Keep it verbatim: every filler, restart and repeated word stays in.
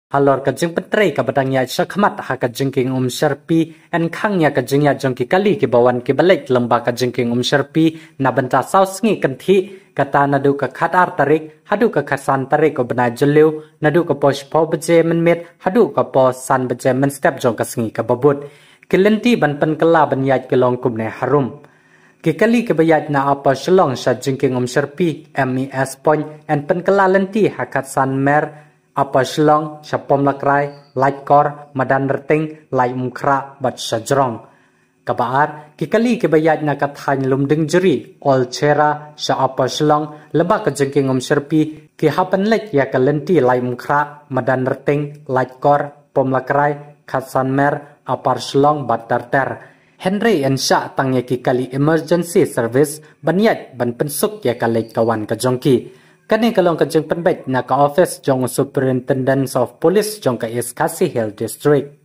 Halor ka jingpyntrei kaba dang ïaid shakhmat ha ka jingkieng umsyrpi, yn khang ïa ka jingïaid jong ki kali kiba wan kiba leit lyngba ka jingkieng umsyrpi na bynta saw sngi kynthih, kata naduh ka khatar tarik haduh ka khatsan tarik u bnai Jylliew, naduh ka por shiphew baje mynmiet haduh ka por san baje mynstep jong ka sngi kaba bud. Ki lynti ban pynkylla ban ïaid ki long kumne harum. Ki kali kiba ïaid na Upper Shillong sha jingkieng umsyrpi, M E S Point, yn pynkylla lynti ha khatsan mer Upper Shillong, sha Pomlakrai, Laitkor, Madan Rting, Laitumkhrah bad sha Jrong. Kaba ar, ki kali kiba ïaid na ka thaiñ Lumdiengjri, Old Chera, sha Upper Shillong, lyngba ka jingkieng umsyrpi, ki hap ban leit ïa ka lynti Laitumkhrah, Madan Rting, Laitkor, Pomlakrai, khatsan mer, Upper Shillong bad ter ter. Hynrei yn shah tang ïa ki kali emergency service ban ïaid ban pynsuk ïa ka leit ka wan ka jong ki. Kane ka long ka jingpynbeit na ka office jong u Superintendent of Police jong ka East Khasi Hills District.